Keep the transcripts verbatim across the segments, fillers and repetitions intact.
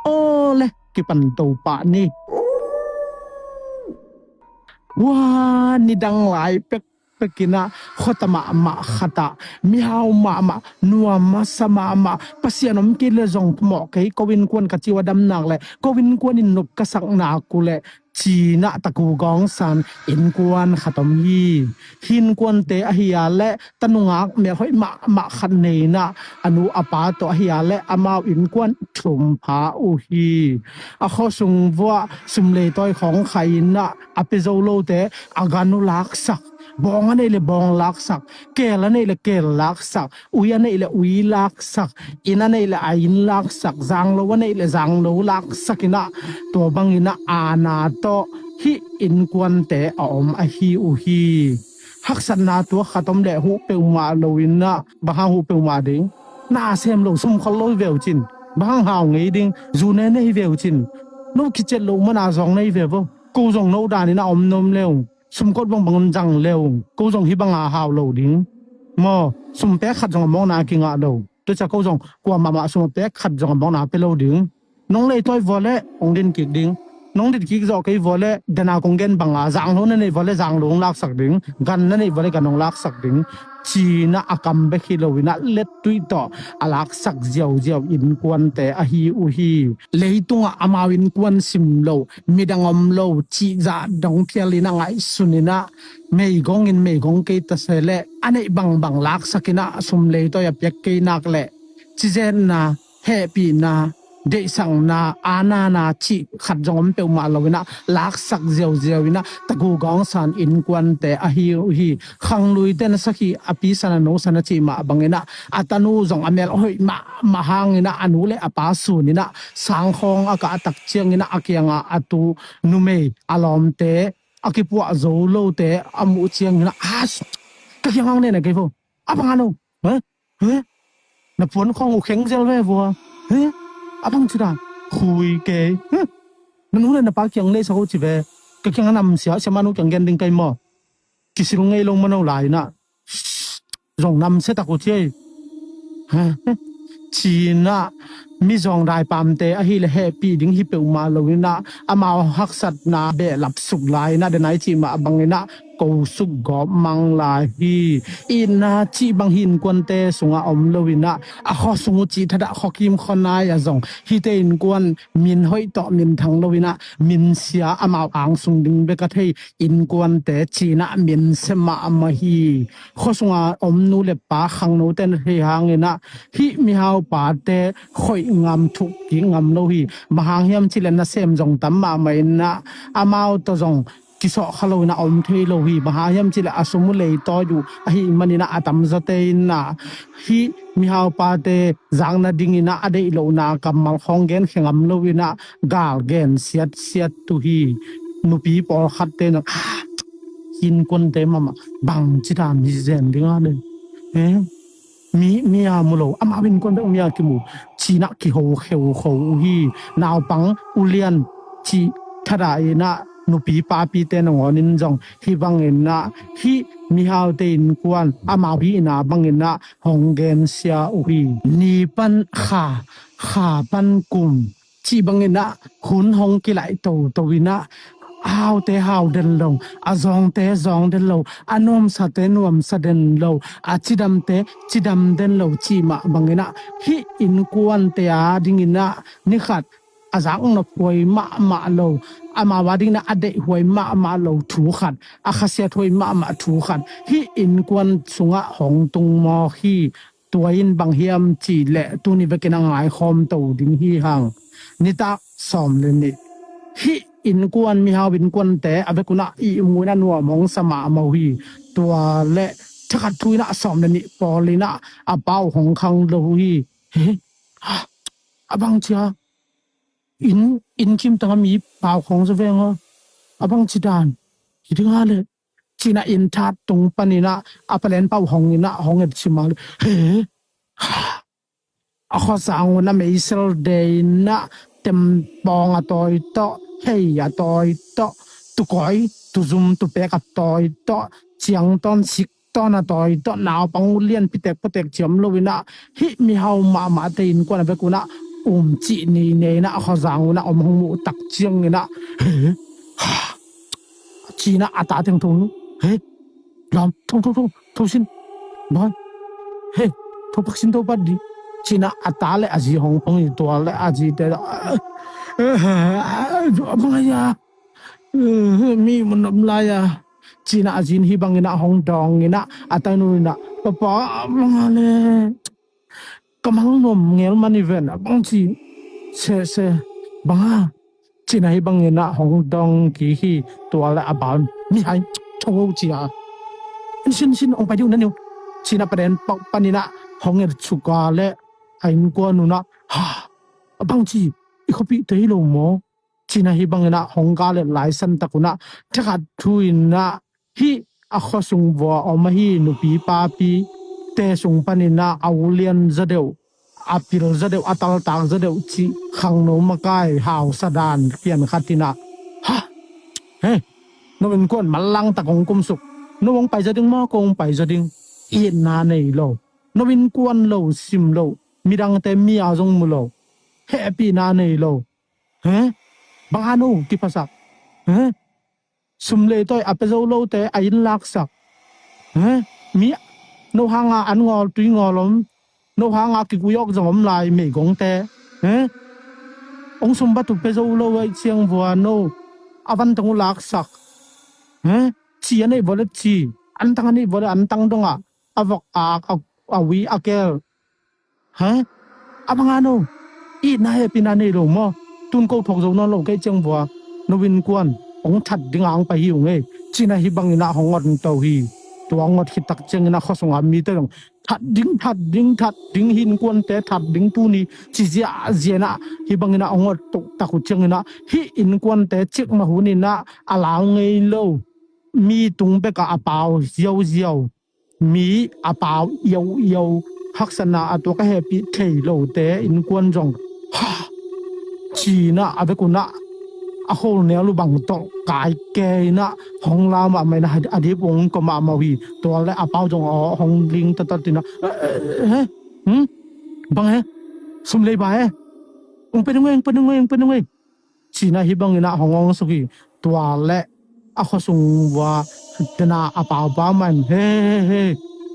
Aw le, kipan to pah ni. Hua nidang lai pekpek in ah khuata mahmah khatah mihau mahmah, nuam masa mahmah, Pasian om kei le zong phamawh kei, ko innkuan ka ci uh a dam nak le ko innkuan in nop ka sak nak uh le, ci-in ah taku gawngsan innkuan khat om hi. Hih innkuante ahi a le tanungak melhoih mahmah khat nei in ah a nu a pa tawh ahi a le amau innkuan thum pha uh hi. A khuasung vuah sum leitawi khawng khai in ah a pia zo lote a gan uh laksak, bawng a neih le bawng laksak, keel a neih le keel laksak, ui a neih le ui laksak, inn a neih le a inn laksak, zanglo a neih le zanglo laksak in ah, tua bangin ah aana tawh hih innkuante a om ahi uh hi. Haksatna tua khat om le huh peuhmah lo in ah, bang hang huh peuhmah ding? Na sem lo, sum khol lo hi ve uh cin. Bang hang hau ngei ding? Zu ne ne hi ve uh cin. No kiciat loh mana zawng na hi ve vo. Ko zong no dan in ah om nuam le ung. Sum kot bangbang zang le ung, ko zong hih banga hau lo ding. Maw, sum pek khat zong a mawkna kingah lo. Tua ciang ko zong kuamah mah sum a pek khat zong a mawkna pia lo ding. Nong leitawi vua le hong din kik ding. Nong din kik zawh kei vua le dena kong gen banga zanglo na neih vua le zanglo hong laksak ding. Gan na neih vua le gan hong laksak ding. Ci-in ah a kam bek hi lo in ah lettui tawh a laksak ziauziau innkuante ahi uh hi. Leitungah amau innkuan sim lo, midang om lo cih zah dong phial in ah ngaihsun in ah, meigong in meigong kei ta se leh a neih bangbang laksak in ah sum leitawi a piak kei nak leh, cizetna, hehpihna, deihsakna, aanana cih khat zong om peuhmah lo in ah laksak ziauziau in ah taku gawngsan innkuante ahi uh hi. Khangluite na sakhi a pi san a no san a cih mah bangin ah a tanu zong a melhoih mahmah hangin ah a nu le a pa sun in ah sangkhawng a kah a tak ciangin ah a kiangah a tu numei a lawmte, a kipuah zo lote a muh ciangin ah, "As, ka kiangah ne na kei vo. A bang a no, he? He? Na puan khawng uh kheng zel ve vua. He? A bang ci dan? Khui kei. He? Na nu le na pa kiang lei sa ko ci ve. Ka kiangah namsia, siamah nu kiang gen ding kei maw?" Kisil ngei lo mano lai in ah zong namsia tak uh ci ei. Ci-in ah mizawng daipamte ahi leh hehpih ding hi peuhmah lo in ah amau haksatna behlap suk lai in ah, denai cih mah bangin ah ko suk gawp mang lai hi. Itna cih bang hih innkuante sungah om lo in ah a khuasung uh cih thadah khuakim khuanai ah zong hihte innkuan min hoih tawh min thang lo in ah min sia, amau angsung ding bek a thei innkuante ci-in ah min sia mahmah hi. Khuasunga om nu le pa khangnote na thei hangin ah hih mihau pate khoih ngam, thuk kik ngam lo hi. Bang hang hiam cih leh nasem zong tam mahmah in ah amau tawh zong kisawhkha lo in ah om thei lo hi. Bang hang hiam cih leh a sum uh leitawi uh ahih manin ah a tamzawte in ah hih mihau pate zak nadingin ah a deih lohna kammal khawng genkhia ngam lo in ah gal gen siatsiat uh hi. Nupi pawlkhatte in ah, "Ah, innkuante mahmah bangci dan hi zen ding a le, eh? Mi, mi a mu lo, amau innkuan bek mi a kimu," ci-in ah kiho kheuho uh hi. Naupang, ulian cih thadah in ah nupi papite nangawnin zong hih bangin ah hih mihaute innkuan amau hihna bangin ah hong gensia uh hi. Ni pan kha, kha pan kum cih bangin ah hun hong kilaih toto in ah, haute hau den lo, a zawngte zawng den lo, a nuamsate nuamsa den lo, a cidamte cidam den lo cih mah bangin ah hih innkuante a dingin ah ni khat a zaknop huai mahmah lo, amau a dingin ah a deih huai mahmah lo thu khat, a khasiat huai mahmah thu khat hih innkuan sungah hong tung mawk hi. Tua in bang hiam cih leh tuni vekin a ngaikhawm to ding hi hang. Nitak sawm le nih, hih innkuan, mihau innkuante a vekun ah ihmu in ah nuam hong sa mahmah uh hi. Tua le thakhat thu in ah sawm le nih pawl in ah a pau hong khang lo uh hi. He? A bang cia? Inn, inn kim tangah mi pau khawng zaw veng aw. A bang ci dan hi ding a le, ci-in ah inn that tung panin ah a palen pau hong in ah hong et cim a le, he? A khuasang un a meisel de in ah tempawng a tawi tawh, hei a tawi tawh, tukawi, tuzum, tupek a tawi tawh, ciangtawn, sik tawn a tawi tawh, naupang, ulian, pitek putek ciam lo in ah hih mihau mahmahte innkuan a vekun ah um cih ni nei inah a khuazang unah om hong muh tak ciang inah, he, ha, ci inah a ta teng thong, he, lawm, thong, thong, thong, thong sin, bawi, he, thong pak sin, thong pat dih, ci inah a ta le a zi hong pong hi. Tua le a zi te, a, a, a, a, a, a, mi mun om lai a, ci inah a zi in hih bang inah hong dawng inah a tanu inah, papa, bang a le, ka mang nuam ngel man hi ven, a bang ci, se, se, bang a, ci inah hih bang inah hong dawng kik hi. Tua le a bal, mihai, thong o ci a, in sin, sin, hong pai dih uh na niu, ci inah paden pau pan inah hong et suk a le a innkuan unah, ha, a bang ci, i khuapihte hi lo maw, ci inah hih bang inah hong gal et lai san tak unah, thakhat thu inah hih a khuasung vua om ahi nupi papi te sung pan inah a ulian zaw deuh, a pil zaw deuh, a taltak zaw deuh cih khangno makai hausa dan pian khat inah, ha, he, no innkuan manlang tak hong kumsuk, no hong pai zaw ding maw, ko hong pai zaw ding, itna nei lo, no innkuan lo, sim lo, midangte mi a zong mu lo, hehpihna nei lo. He? Bang a no kiphasak? He? Sum lei tawi a pia zo lote a inn laksak. He? Mi, no hanga an ngawl tui ngawl om, no hanga kikui awk zong om lai meigongte. He? Ong sum bat uh pia zo lo aih ciang vua no a vantang uh laksak. He? Ci a neih vua le ci, antang a neih vua le antang dongah a vok a, a, a ui a kel. Ha? A bang a no, itna hehpihna nei lo maw? Tun ko thuak zo nawn lo kei ciang vua, no innkuan hong that ding a hong pai hi ung ei, ci inah hih bang inah hong ot to hi. Tua hong ot khit tak ciang inah khuasung a mite zong that ding, that ding, that ding, hih innkuante that ding tuni ci ziahziah inah hih bang inah hong ot to tak uh ciang inah hih innkuante cikmah hun inah a lau ngei lo, mi tung bekah a pau ziauziau, mi a pau iauiau, haksatna a tuak a hehpih thei lote innkuan zong, ha, ci inah a vek unah a kholnel uh bang tawh kai ke inah hong lau mahmah inah a dip ung ko mahmah uh hi. Tua le a pau zong aw hong ling tatat inah, eh, eh, eh, hmm? Bang he? Sum lei ba he? Ung pe nung ei, ung pe nung ei, ung pe nung ei, ci inah hih bang inah hong ong suk hi. Tua le a khuasung vua tena a paupa man, he, he, he,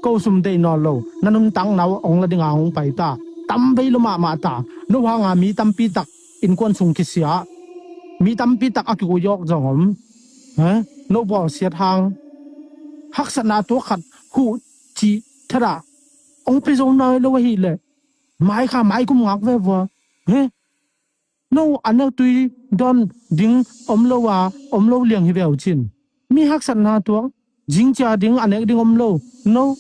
ko sum deih nawn lo, na nuntakna uh hong la dinga hong pai ta, tam vei lo mahmah ta, no hanga mi tampi tak innkuan sung kisia, mi tampi tak a kikui awk zong om. He? No bawlsiat hang haksatna tuak khat huh cih thadah hong pia zo nai lo ahih leh mai kha mai kum ngak ve vua. He? No a nek tui dawn ding om lo a, om lo liang hi ve uh cin. Mi haksatna tuak, zingcia ding a nek ding om lo. No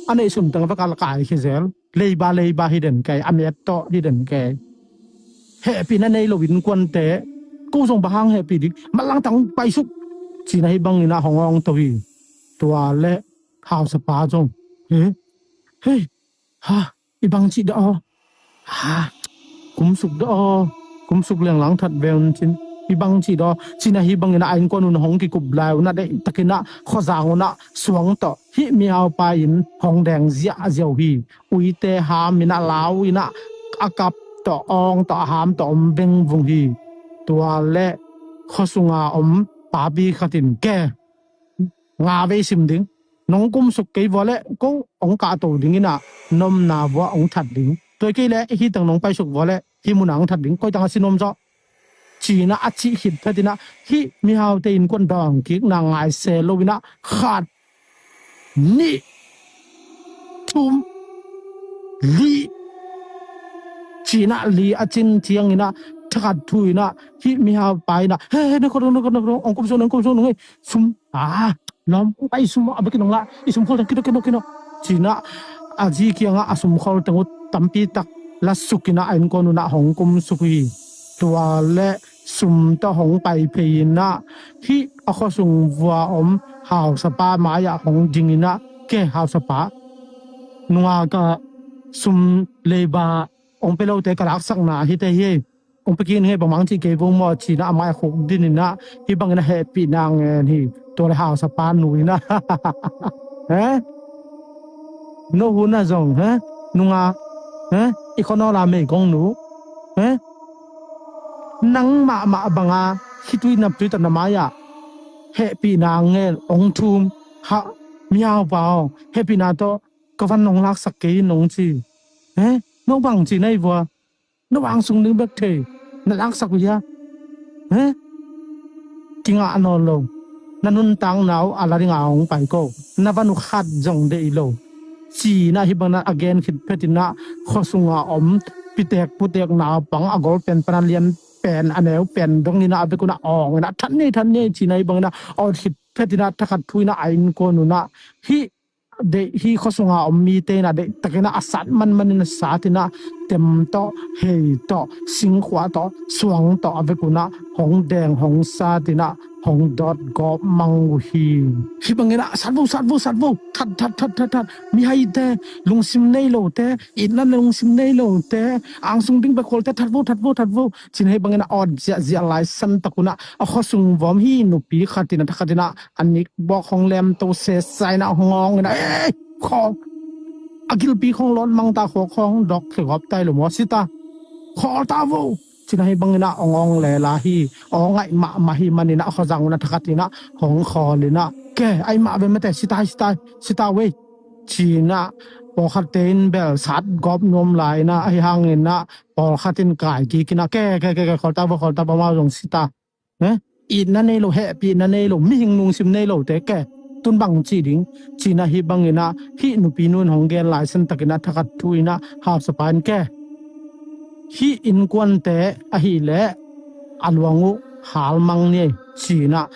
a neih sum teng vek a la kai khia zel. Leiba leiba hi den kei, a met tawh hi den kei. Hehpihna nei lo innkuante, ko zong bang hang hehpih ding, manlang tang paisuk, ci inah hih bang inah hong awng to hi. Tua le hausapa zong, he, he, ha, i bang cih dah aw? Ha, kumsuk dah aw? Kumsuk lenglang that ve un cin. I bang cih dah aw? Ci inah hih bang inah a innkuan un hong kikup lai unah deihtak inah khuazang unah suang tawh hih mihaupa in hong deng ziahziau hi. Uite ham inah lau inah a kap tawh awng tawh a ham tawh om vengvung hi. Tua le khuasunga om papi khat in ke nga vei sim ding. Nong kumsuk kei vua le ko hong kahto ding inah nomna vua hong that ding. Tua kei le hih teng nong paisuk vua le hih munah hong that ding. Koi tang a si nuam zaw, ci inah a cih khit phet inah hih mihaute innkuan dawng kikna ngai se lo inah khat, nih, thum, li, ci inah li a cin ciang inah thakhat thu inah hih mihaupa inah, he, he, ne khawdong, ne khawdong, ne khawdong, hong kumsuk, hong kumsuk, hong sum, a, lawm, pai sum a bek in hong la, i sum khol teng kino, kino, kino, ci inah a zi kiangah a sum khol teng uh tampi tak la suk inah a innkuan unah hong kumsuk hi. Tua le sum tawh hong pai phei inah hih a khuasung vua om hausapa mai-ah hong ding inah, ke hausapa, nungak ah sum leiba hong pia lote ka laksakna hite hi. Hong pia kik ning ei, bangmah hong cih kei vo maw, ci inah a mai-ah khukdin inah hih bangin a hehpihna ngen hi. Tua le hausapa nu inah, he? No hun ah zong, he? Nungak, he? I khuanawl a meigong nu, Eh? Nang mahmah banga khitui naptui tawh na mai-ah hehpihna ngen ong thum. Ha, mihaupa aw, hehpihna tawh ka van nong laksak kei in ong ci. Eh? No bang ci na hi vua? Na vang sung ding bek thei na laksak uh hia? Eh? Kingah nawn lo. Na nuntakna uh a la dinga hong pai ko. Na van uh khat zong deih lo. Ci-in ah hih bangin ah a gen khit phetin ah khua sunga om pitek putek naupang a gol pen pan a lian pen a neu pen dongin ah a bek un ah awngin ah that ni, that ni ci-in ah hih bangin ah awt khit phetin ah thakhat thu-in ah a innkuan un ah hih deih hih khua sunga om mite in ah deihtakin ah a sat manmanin a satin ah tem tawh, hei tawh, singkhuah tawh, suang tawh a bek un ah hong deng hong satin ah hong dawt gawp mang uh hi. Hih bangin ah sat vo, sat vo, sat vo, that, that, that, that, that. Mihaite, lungsim nei lote, itna lungsim nei lote, angsung ding bek khawl te, that vo, that vo, that vo. Ci-in ah hih bangin ah awt ziahziah lai san tak un ah a khua sung vuam hih nupi khatin ah thakhatin ah a nik bawk hong lemto sesa in ah hong awngin ah, "Ei, khawl. A gilpi khong lawt mang ta, khua khong dawk khia gawp ta hi lo maw, si ta. Khawl ta vo." Ci-in ah hih bangin ah hong awng lela hi. Aw ngaih mahmah hi manin ah a khuazang un ah thakhatin ah hong khawlin ah, "Ke, ai mah ve mate, si ta hi, si ta hi, si ta vei," ci-in ah pawlkhatte in bel sat gawp nuam lai-in ah ahi hangin ah pawlkhat in kai kikin ah, "Ke, ke, ke, ke, khawl ta vo, khawl ta vo, amau zong si ta. Eh? Itna nei lo, hehpihna nei lo, mihing lungsim nei lote ke. Tun bang ci ding?" Ci-in ah hih bangin ah hih nupi nu in hong gen lai san takin ah thakhat thu-in ah hausapa in, "Ke, hih innkuante ahih leh a luang uh hal mang ni ei," ci-in ah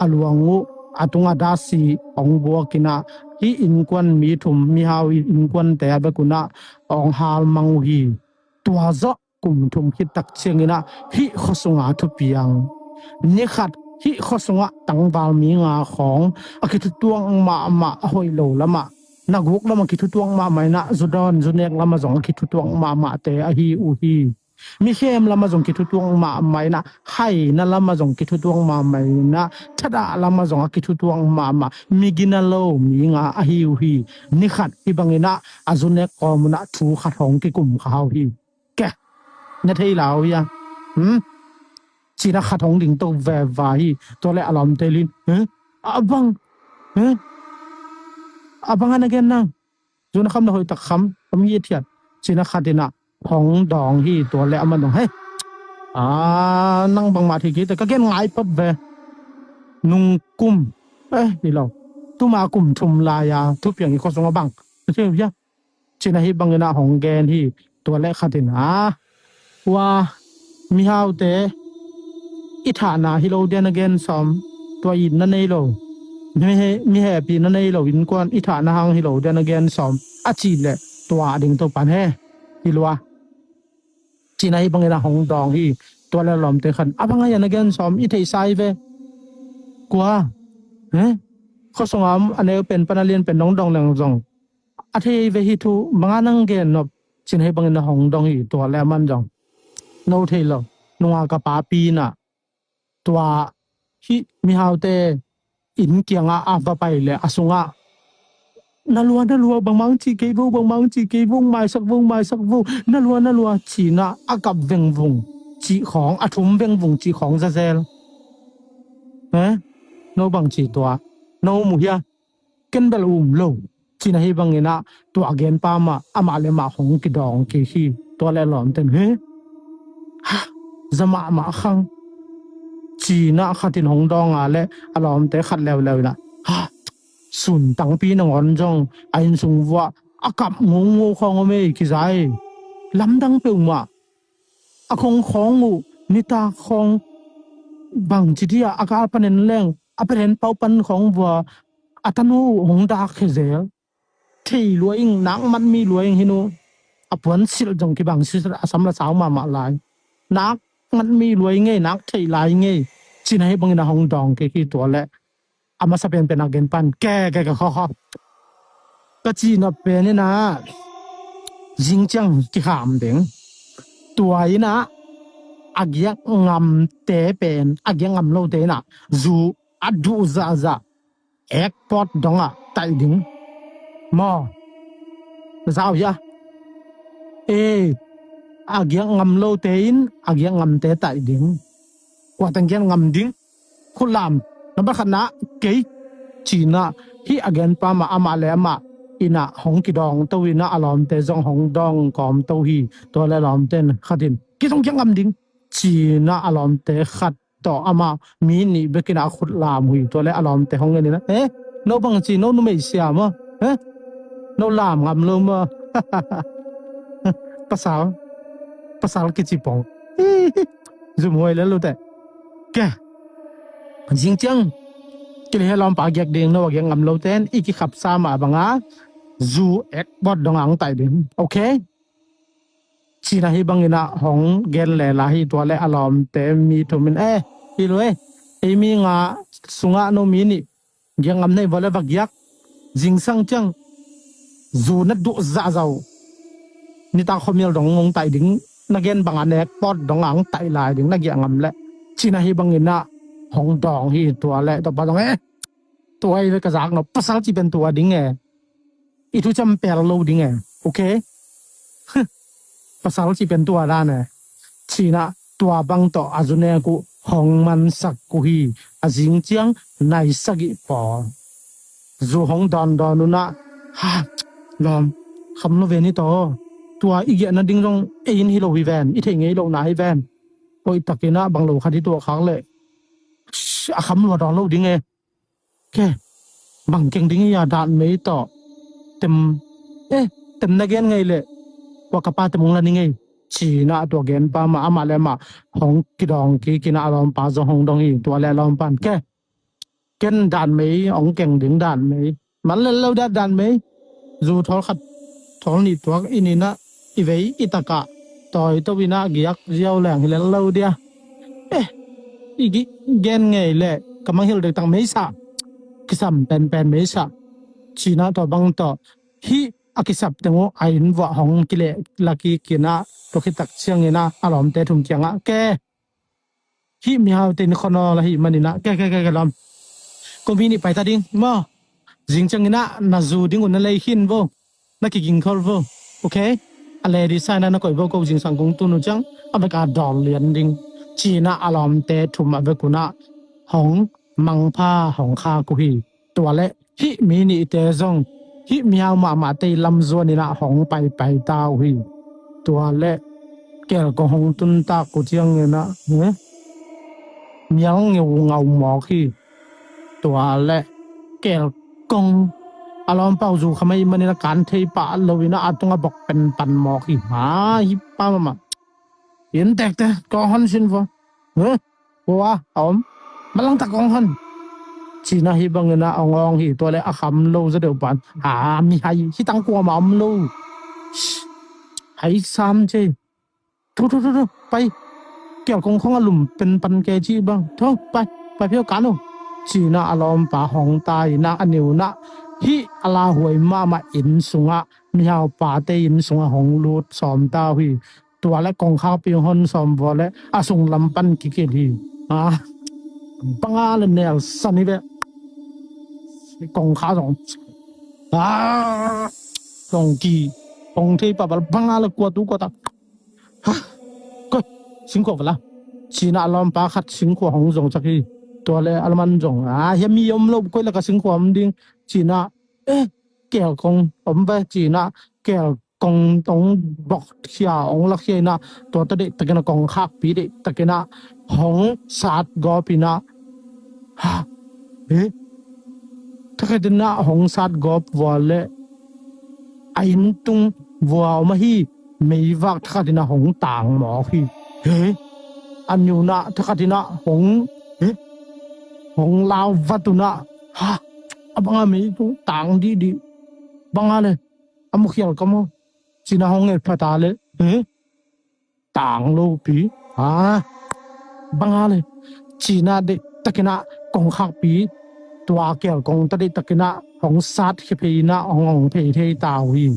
a luang uh a tungah dasi hong buakin ah hih innkuan mi thum mihau innkuante a bek un ah hong hal mang uh hi. Tua zawh kum thum khit tak ciangin ah hih khua sunga thupiang, ni khat hih khua sungah tangval mi nga khawng a kithutuak mahmah a hoih lo lamah, na guk lamah kithutuak mahmah in ah zu dawn zu nek lamah zong a kithutuak mahmahte ahi uh hi. Mikhem lamah zong kithutuak mahmah in ah, haina lamah zong kithutuak mahmah in ah, thadah lamah zong a kithutuak mahmah migina lo mi nga ahi uh hi. Ni khat hih bangin ah a zu nek kawm un ah thu khat hong kikum kha hau hi. Ke, na thei lau hia? Hmm? Ci-in ah khat hong ding to veva hi. Tua leh a lawmte in, "Huh? A bang? Huh? A bang a na gen nang? Zun a kham na hoih tak kham, kham hi a thiat." Ci-in ah khat in ah hong dawng hi. Tua leh aman dong, "Hei, a, nang bangmah thei kei teh, ka gen ngai pap ve. Nung kum, eh, hi lo, tuma kum thum lai-a thupiang i khua sungah bang na thei uh hia?" Ci-in ah hih bangin ah hong gen hi. Tua leh khat in ah, "Ua, mihaute i thahna hi lo dia na gen sawm, tua itna nei lo, mi he, mi hehpihna nei lo innkuan i thahna hang hi lo dia na gen sawm," a cih leh tua a ding to pan he, hi lua. Ci-in ah hih bangin ah hong dawng hi. Tua leh lawmte khat in, "A bang a hia na gen sawm, i theihsa hi ve. Kua, eh? Khua sunga om a neu pen pan a lian pen dong dong leng zong a thei hi ve hih thu, bang a nang gen nop?" Ci-in ah hih bangin ah hong dawng hi. Tua leh aman zong, "No thei lo, nunga ka papi in ah tua hih mihaute inn kiangah a va pai leh a sungah, 'Na lua, na lua, bangmah hong ci kei vo, bangmah hong ci kei vo, hong maisak vo, hong maisak vo, na lua, na lua,' ci-in ah a kap vengvung cih khawng, a thum vengvung cih khawng zazel. Eh? No bang ci tua? No mu hia? Ken bel um lo," ci-in ah hih bangin ah tua genpa mah amah le amah hong kidawng kik hi. Tua leh lawmte in, "He, ha, za mahmah khang," ci-in ah khat in hong dawng a leh a lawmte khat leuleu in ah, "Ha, sun tangpi nangawn zong a inn sung vuah a kap ngongo khawng om ei, kiza ei. Lamdang peuhmah. A khong khawng uh nitak khawng bangci dih ah a gal panen leng a panen pau pan khawng vua a tanu uh hong dak khia zel. Thei lua ing, nak mat mi lua ing hi nu. A puan silh zong kibang silh, a sam la sau mahmah lai. Nak mat mi lua ing ei, nak theih lai ing ei," ci-in ah hih bangin ah hong dawng kik hi. Tua leh a masa penpen a genpa in, "Ke, ke, ke, khaw, khaw. Ka cih nop pen in ah zing ciang kikham ding. Tua in ah a giak ngamte pen, a giak ngam lote in ah zu a duh zahzah ekpawt dongah taih ding maw. Na za uh hia? Ei, a giak ngam lote in a giak ngamte taih ding. Kua teng giak ngam ding? Khutlam, nambat khatna, kei. Cinah hih a genpa mah amah le amah innah hong kidawngto innah a lawmte zong hong dawngkawmto hi. Tua le a lawmte in khatin kei zong giak ngam ding. Cinah a lawmte khat tawh amah mi nih bekin a khut lam uh hi. Tua le a lawmte hong en inah, eh, no bang ci, no numei sia maw? Eh, no lam ngam lo maw? Pasal, pasal kici pong. Zumhuai le luteh. Ke, zing ciang kili he lawmpa giak ding, no a giak ngam lote in i kikhapsa mah banga zu ekpawt dong ang taih ding. Okay? Cinah hih bangin ah hong gen lela hi. Tua le a lawmte mi thum in, eh, hi lo eh, ei mi nga sungah no mi nih giak ngam nei vua le va giak. Zingsang ciang zu na duh zahzah uh, nitak khuamial dong hong taih ding. Na gen banga nek pawt dong ang taih lai ding, na giak ngam leh. Cinah hih bangin ah hong dawng hi. Tua le tawpa dong, eh, tua hi ve ka zak no, pasal ci pen tua ding e. I thu cam pel lo ding e. Okay? Pasal ci pen tua dan e. Cinah tua bang tawh a zu nek uh hong mansak uh hi. A zing ciang nai sagih pawl zu hong dawndawn unah, ha, lawm, kham lo ve ni taw. Tua i giahna ding zong ei in hi lo hi ven, i theih ngei lohna hi ven. Hoih takinah bang lo khat hi tuah khak leh a kham lua dawn lo ding e. Ke, bang keng ding hi a, dan mei tawh tem, eh, tem na gen ngei leh tua ka pa tem hong la ni ngei. Cinah tua genpa mah amah le amah hong kidawng kikinah a lawmpa zong hong dong hi. Tua le a lawmpa in, ke, ken dan mei hong keng ding, dan mei man lel lo dia, dan mei. Zu thawl khat thawl nih tuak i ninah i vei i takah tawi to inah giak ziau leng hi lel lo dia. Eh, i gen ngei leh ka mangngilh dektak meisa, kisam penpen meisa. Cinah tua bang tawh hih a kisap teng uh a inn vuah hong kileh la kikinah tua khit tak cianginah a lawmte thum kiangah, ke, hih mihaute in khuanawl ahi maninah, ke, ke, ke, ke lawm, ko mi nih paita ding maw? Zing cianginah na zu ding uh na lei khin vo, na kigingkhol vo. Okay? A leh dih sa inah na koih vo, ko zingsang kong tun uh ciang a veka dawl lian ding. Cinah a lawmte thum a vek unah hong mangpha hong khak uh hi. Tua le hih mi nihte zong hih mihau mahmahte ih lamzuan inah hong paipai ta uh hi. Tua le kelkong hong tuntak uh cianginah, eh, mial ngeu ngau mawk hi. Tua le kelkong a lawmpa uh zu kham ahi maninah kan thei pah lo inah a tungah bok penpan mawk hi. Ha, hi pa mahmah. Inntekte kong hon sin vua. Huh? Hua a om. Malangtak kong hon. Cinah hih banginah a ngawng hi. Tua le a kham lo za deuh pan, ha, mihai hi tang kuamah om lo. Hai sam ce. Thu, thu, thu, thu, pai. Kelkong khong a lum penpan ke cih bang. Tho, pai, pai phiau kan uh. Cinah a lawmpa hong ta inah a niunah hih a lauhuai mahmah inn sungah, mihaupate inn sungah hong lut sawm ta uh hi. Tua le kongkhakpi hong hon sawm vua le a sunglam pan kikil hi. Ah, banga le nelsan hi ve. Kongkhak zong, ah, zong ki hong thei pah bal, banga le kua tu kua ta. Ha, koi, singkhuak vala. Cinah a lawmpa khat singkhuak hong zongsak hi. Tua le a laman zong, ah, hia mi om lo, koi laka singkhuak om ding. Cinah, eh, kelkong om ve. Cinah kelkong hong bokkhia, hong lakhia inah tua ta deihtakinah kongkhakpi deihtakinah hong sat gawp inah, ha, eh, thakhatinah hong sat gawp vua le a inntung vua om ahi meivak thakhatinah hong tang mawk hi. He, a niunah thakhatinah hong, he, hong lau vat unah, ha, a banga meitung tang dihdih. Banga le a mukhial ka maw? Cinah hong et phata le, he, tang lopi. Ha, banga le cinah deihtakinah kongkhakpi tua kelkong ta deihtakinah hong sat khia phei inah hong hong phei thei ta uh hi.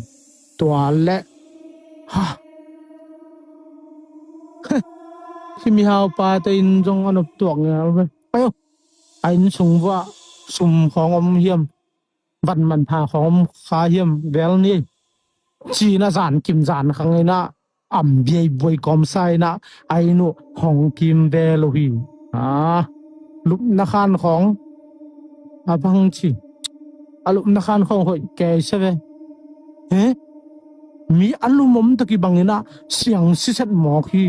Tua le, ha, hih mihaupate in zong a noptuak ngal ve. Pai uh, a inn sung vuah sum khawng om hiam, van manpha khawng om kha hiam vel ni. Cinah zan kim zan khang inah am biaibuai kawmsa inah a inn uh hong kimvel uh hi. A, lupna khan khawng a bang ci, a lupna khan khawng hoih kei se ve. He? Mi a lum om tawh kibang inah siang siset mawk hi.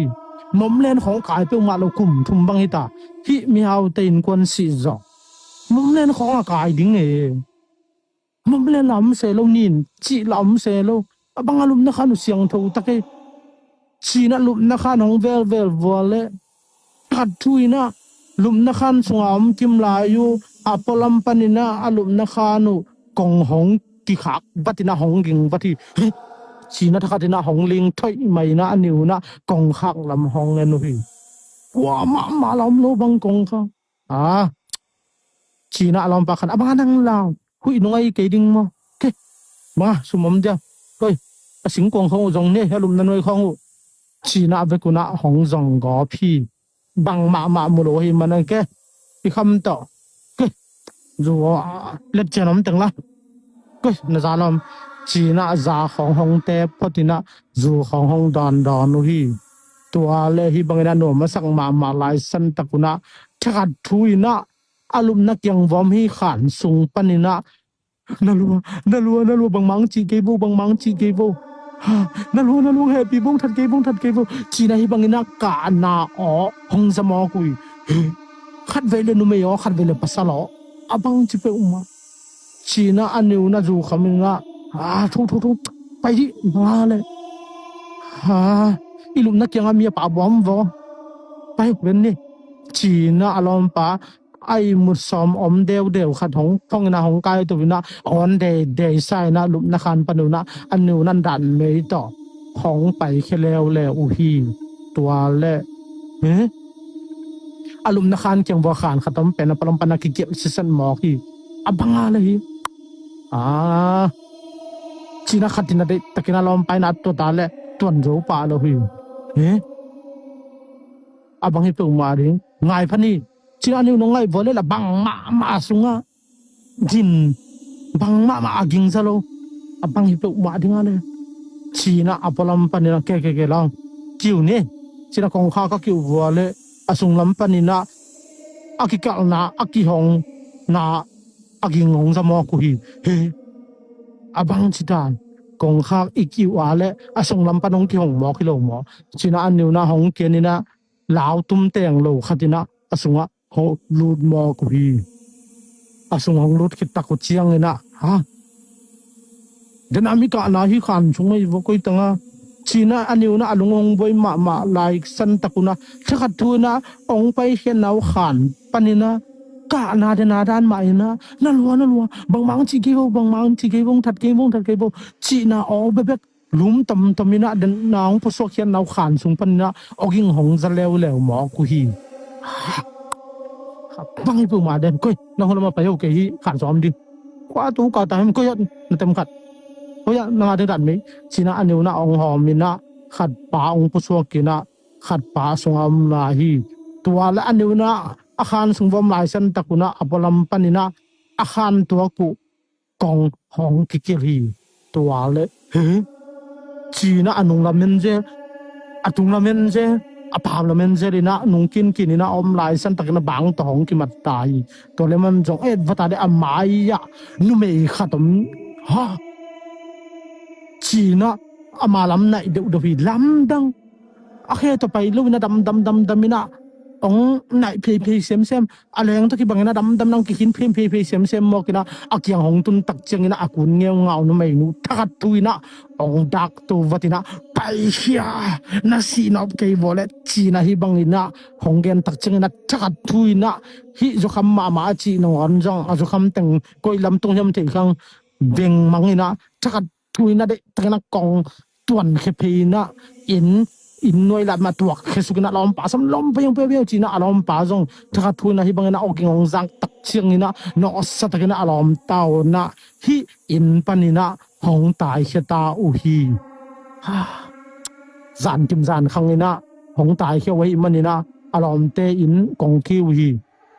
Momlen khawng kai peuhmah lo kum thum bang hita. Hih mihaute innkuan sih zawh momlen khawng a kai ding e. Momlen la om se lo, nin cih la om se lo. A bang a lupna khan uh siangtho tak e. Ci-inah lupna khan hong velvel vua leh, khat thu inah lupna khan sunga om kim lai uh, a pualam paninah a lupna khan uh kong hong kikhak vat inah hong ging vat hi. Ci-inah thakhat inah hong ling thoih mah inah a niunah kongkhak lam hong en uh hi. Kua mahmah la om lo bang kongkhak. A, ci-inah a lawmpa khan, a bang a nang lau, huih nung ahi kei ding maw? Ke, bang a sum om dia. Koi, a singkuang khawng uh zong ne, a lupna nuai khawng uh. Ci-inah a vek unah hong zong gawp hi. Bang mahmah mu lo hi man a ke, i kham tawh. Ke, zu aw, letcian om teng la. Koi, na za lawm. Ci-inah za khawng hong tep phot inah zu khawng hong dawndawn uh hi. Tua le hih bangin a nuam a sak mahmah laisan tak unah thakhat thu inah a lupna kiang vawm hi khan sung paninah, na lua, na lua, na lua, bangmang cih kei vo, bangmang cih kei vo. Na lua, na lua, hehpih vo, that kei vo, that kei vo. Ci-inah hih banginah kahna aw hong za mawk uh hi. Khatvei le numei aw, khatvei le pasal aw, a bang ci peuhmah. Ci-inah a niunah zu kham inah, a, thu, thu, thu, pai dih, nga le. A, i lupna kiangah mi a pahbuam vaw. Pai ven ni. Ci-inah a lawmpa a ihmut sawm om deudeu khat hong phong inah hong kai to inah awn deidei sa inah lupna khan pan unah a niunah dan mei tawh hong paikhia leuleu uh hi. Tua le, he? A lupna khan kiang vua khan khat om pen a pualam panah kikiap sisan mawk hi. A bang a le hi. A, ci-inah khat inah deihtakin a lawmpa inah a tuat a le tuan zo pah lo hi. He? A bang hi peuhmah ding. Ngai phan hi. Ci-inah a niunah ngaih vua le la bang mahmah sungah gin, bang mahmah a ging za lo. A bang hi peuhmah ding a le. Ci-inah a pualam paninah ke, ke, ke lau. Kiu ni. Ci-inah kongkhak a kiu vua le a sunglam paninah a kikalhna, a kihongna a ging hong za mawk uh hi. He? A bang ci dan. Kongkhak i kiu a le a sunglam pan hong kihong mawk hi lo maw? Ci-inah a niunah hong kian inah lau tum teng lo khat inah a sungah hong lut mawk uh hi. A sung hong lut khit tak uh cianginah, ha? Dena mi kahna hi khan sung mei vua koi tanga. Ci-inah a niunah a lung hong buai mahmah laisan tak unah thakhat thu inah hong paikhiatna uh khan paninah kahna dena dan mah inah, na lua, na lua, bangmang cih kei vo, bangmang cih kei vo, that kei vo, that kei vo. Cihna aw bebek lum tomtom inah dena hong pusuakkhiatna uh khan sung paninah awging hong za leuleu mawk uh hi. Bang hi peuhmah den. Koi, nang hong lamah pai ho kei hi, khan sawm ding. Kua tu ka ta hem, koi ah na tem khat. Koi ah na nga ding dat mei. Ci-inah a niunah hong hawm inah khatpa hong pusuak inah khatpa a sungah om lai hi. Tua le a niunah a khan sung va om laisan tak unah a pualam paninah a khan tuak uh kong hong kikilh hi. Tua le, he? Ci-inah a nung lamen zel, a tung lamen zel, a pam lamen zel inah nung kinkin inah a om laisan takinah bang tawh hong kimat ta hi. Tua le man zong et va ta le a mai-ah numei khat om. Ha? Ci-inah ama lam naih deuhdeuh hi, lamdang. A khe tawh pai lo inah damdam damdam inah hong naih pheiphei semsem. A leng tawh kibang inah damdam nang kikhin pheiphei semsem mawk inah a kiang hong tun tak cianginah a kun ngeungau numeinu thakhat thu inah hong dak to vat inah, paikhia, na sih nop kei vua le, ci-inah hih bang inah hong gen tak cianginah thakhat thu inah hih zukham mahmah a cih nangawn zong a zukham teng koi lam tung hiam theih khang bengmang inah thakhat thu inah deihtakinah kong tuankhia phei inah inn, inn nuai lam ah tuakkhia suk inah lawmpa sam lawm paiang piaupiau ci-inah a lawmpa zong thakhat thu inah hih bang inah awging hong zak tak cianginah nawhsa takinah a lawmta unah hih inn paninah hong taikhia ta uh hi. Zankim zankhang inah hong taikhia uh ahih maninah a lawmte inn kong ki uh hi.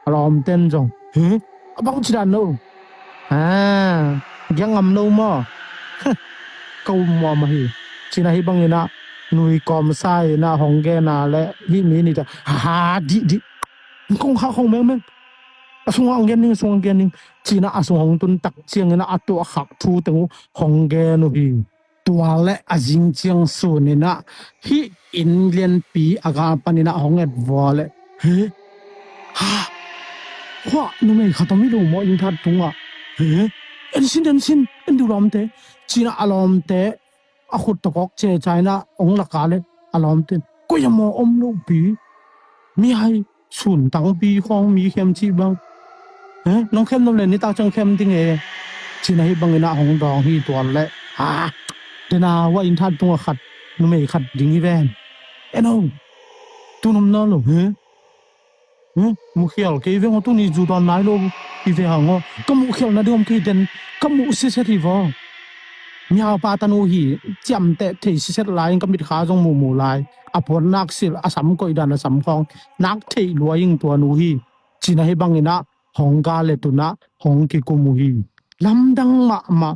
A lawmten zong, he? A bang ci dan lo. A, giang ngam lo maw? Ka um muam ahi. Ci-inah hih bang inah nui kawmsa in ah hong gen a leh hih mi nih tawh, ha, dih, dih, kong khak hong mengmeng. A sungah hong gen ning, a sungah hong gen ning, ci-in ah a sung hong tun tak ciangin ah a tuahkhak thu teng uh hong gen uh hi. Tua leh a zing ciang sun in ah hih inn lianpi a gal panin ah hong et vua leh, he, ha, hua, numei khat om hi lo maw inn that tungah? He, en sin, en sin, en dih uh lawmte, ci-in ah a lawmte a khut tawh kawk ceca in ah hong lak a leh a lawmte in, koi a maw om lopi, mihai, sun tangpi khawng mi khem cih bang. He, nong khem nop leh nitak ciang khem ding e, ci-in ah hih bangin ah hong dawng hi. Tua leh, ha, den a, hua inn that tungah khat, numei khat ding hi ven. En o, tu-in om nawn lo, he. Hmm, mukhial kei veng aw, tuni zu dawn nai lo hi ve hang aw. Ka muhkhial nading om kei den, ka muh siset hi vaw. Mihaupa tanu hi, ciamteh thei siset lai-in ka mitkha zong muhmuh lai. A puan nak silh, a sam koih dan a sam khawng nak theih lua ing, tua nu hi, ci-in ah hih bangin ah hong gal leh tu-in ah hong kikum uh hi. Lamdang mahmah,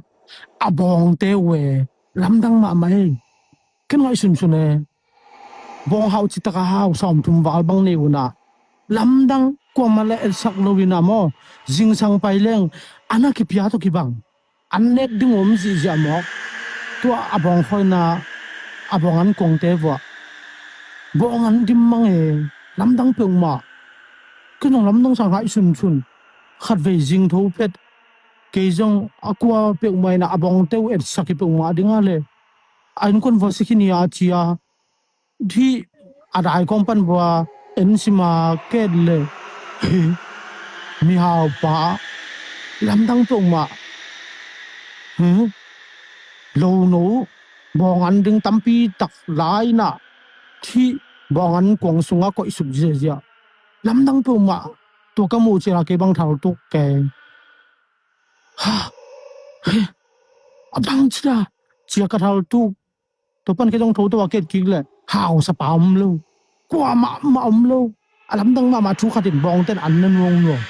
a bawngte uh e, lamdang mahmah e. Ken ngaihsunsun e, bawng hau citak a hau sawmthum val bang nei un ah, lamdang kuamah leh etsak lo in ah maw, zingsang pai leng an a kipia tawh kibang, an nek ding om zihziah mawk. Tua a bawng khawlna, a bawng an kuangte vuah, bawng an dim mang e, lamdang peuhmah. Ken zong lamdang sa ngaihsunsun. Khatvei zingtho phet kei zong a kua peuhmah in ah a bawngte uh etsak hi peuhmah ding a leh, a innkuan vua si khin hi a, ci-a, hih a dai kawng pan vua en sim a, ket leh, he, mihaupa, lamdang peuhmah. He, lo no, bawng an ding tampi tak lai-in ah hih bawng an kuang sungah koihsuk ziahziah. Lamdang peuhmah. Tua ka muh ciang a kei bang thaltuk kei. Ha, he, a bang ci-a, ci-a ka thaltuk. Tua pan kei zong tho tawh a ket kik leh, hausapa om lo, kuamah mah om lo. A lamdang mahmah thu khat in bawngte in an na nuang nuang.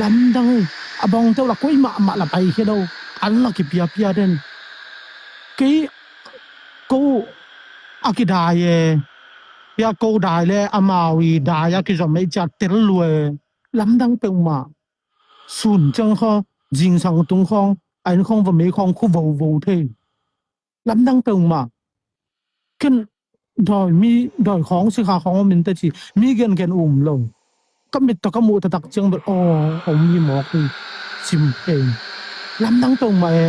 Lamdang e, a bawngte uh lah koi mahmah lah paikhia lo, an lah kipiapia den. Kei, ko a kidai e, hia, ko dai leh amau i dai a kizom e, ci-a tel lua e. Lamdang peuhmah. Sun ciang khaw, zingsang tung khawng, a inn khawng va mei khawng khu vovo thei. Lamdang peuhmah. Ken dawi mi, dawi khawng, sikha khawng om in teh ci, mi gengen um lo. Ka mit tawh ka muh taktak ciang bel, aw, om hi mawk hi, sim thei. Lamdang peuhmah e.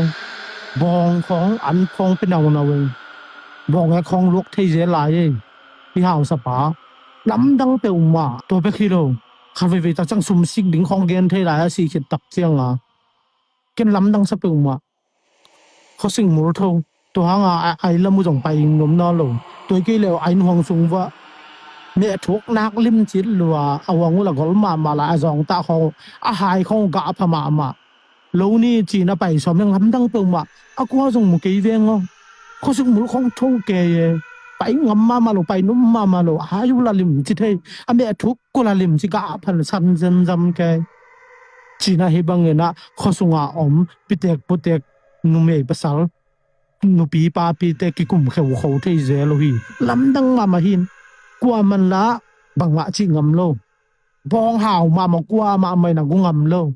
Bawng khawng, an khawng pia naunau e. Bawng ek khawng luak thei zel lai e. Hih hausapa, lamdang peuhmah. Tua bek hi lo, khat veivei tak ciang sumsik ding khawng gen thei lai a, sih khit tak ciang a. Ken lamdang sa peuhmah. Khuasik mul tho. Tua hang a, a, a inn lam uh zong pai nuam nawn lo. Tua hi kei leh a inn huang sung uah mehthuk nak limci lua, a huang uh lah gol mahmah lai, a zawngtah khawng uh, a hai khawng uh gah pha mahmah. Lo ni ci-in a pai sawm hi, lamdang peuhmah. A kua zong mu kei veng aw. Khuasik mul khawng tho kei e. Pai ngam mahmah lo, pai nuam mahmah lo. A hai uh lah limci thei, a mehthuk uh lah limci, gah pha san zenzen kei. Ci-in ah hih bangin ah khuasung a om pitek putek, numei pasal, nupi papite kikum kheukheu thei zel uh hi. Lamdang mahmah hi. Kuaman lah bangmah cih ngam lo. Bawng hau mahmah, kuamah mah in a gu ngam lo.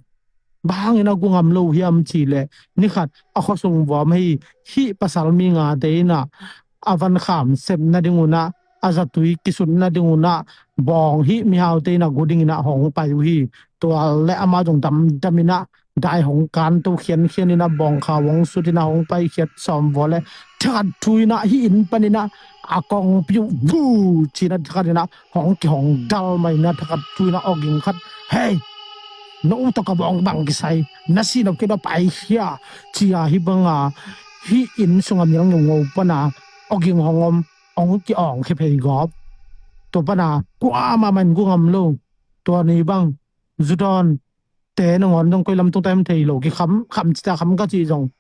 Bang hangin a gu ngam lo hiam cih leh, ni khat a khuasung vuam hi, hih pasal mi ngate in ah a van kham sep nading un ah, a zatui kisut nading un ah, bawng hih mihaute in a gu dingin ah hong pai uh hi. Tua leh amah zong damdam in ah dai hong kan to khiankhian in ah, bawngkhau hong sut in ah hong paikhiat sawm vua leh, thakhat thu in ah hih inn panin ah a kongpi uh, vu, ci-in ah thakhat in ah hong kihong dal mah in ah, thakhat thu in ah awging khat, hei, no tawh ka bawng bang kisai, na sih nop kei, na paikhia, ci-a hih banga hih inn sunga mial ngeungeu pana awging hong om, hong ki-awng khia phei gawp. Tua pana kuamah mah in gu ngam lo. Tua ni bang zu dawn te nangawn zong koi lam tung ta hiam thei lo, kikham, kham cita kham ka cih zong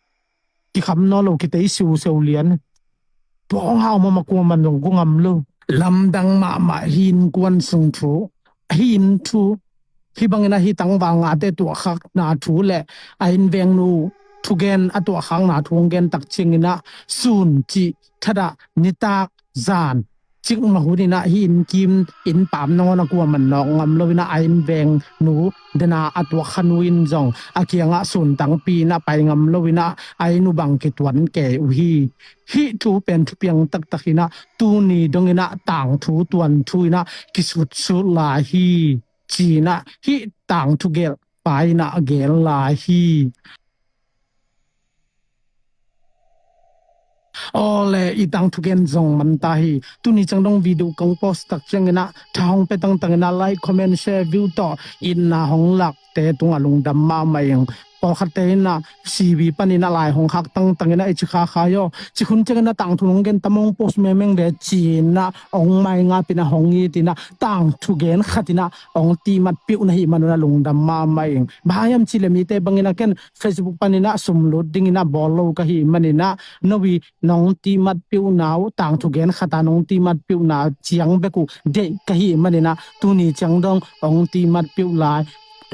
kikham nawn lo, kitei siuseu lian. Bawng hau mahmah, kuaman zong gu ngam lo. Lamdang mahmah hi. Innkuan sung thu, hih inn thu, hih bangin ah hih tangval ngate tuahkhakna thu leh a inn vengnu thugen a tuahkhakna thu hong gen tak ciangin ah sun cih thadah nitak zan cikmah hun in ah hih inn kim inn paam nangawn ah kuaman nawk ngam lo in ah a inn veng nu dena a tuakkha nu in zong a kiangah sun tangpi in ah pai ngam lo in ah a inn uh bang kituan kei uh hi. Hih thu pen thupiang taktak in ah tuni dong in ah tangthu tuanthu in ah kisutsut lai hi, ci in ah hih tangthu gelhpa in ah a gel lai hi. Awle, i tangthu gen zong man ta hi. Tuni ciang dong video kong post tak ciangin ah tha hong pia tangtang in ah like, comment, share, view tawh itna hong lakte tungah lungdam mahmah ing. Pawlkhatte in ah C B panin ah lai hong khak tangtang in ah i ci khakhai aw, ci hun ciangin ah tangthu hong gen tam, hong post mengmeng ve, ci in ah hong maingap in ah hong it in ah tangthu gen khat in ah hong tihmat piuh na hih manun ah lungdam mahmah ing. Bang hang hiam cih leh mite bangin ah ken Facebook panin ah sum lut dingin ah bawl lo ka hih manin ah no i nong tihmat piuhna uh, tangthu gen khat a nong tihmat piuhna ciang bek uh deih ka hih manin ah tuni ciang dong hong tihmat piuh lai,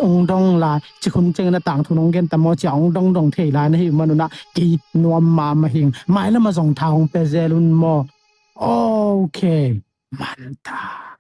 hong dong lai, ci hun ciangin ah tangthu nong gen tam aw, ci a hong dongdong thei lai na hih manun ah kei nuam mahmah ing. Mailam ah zong tha hong pia zel un maw. Ok, man ta.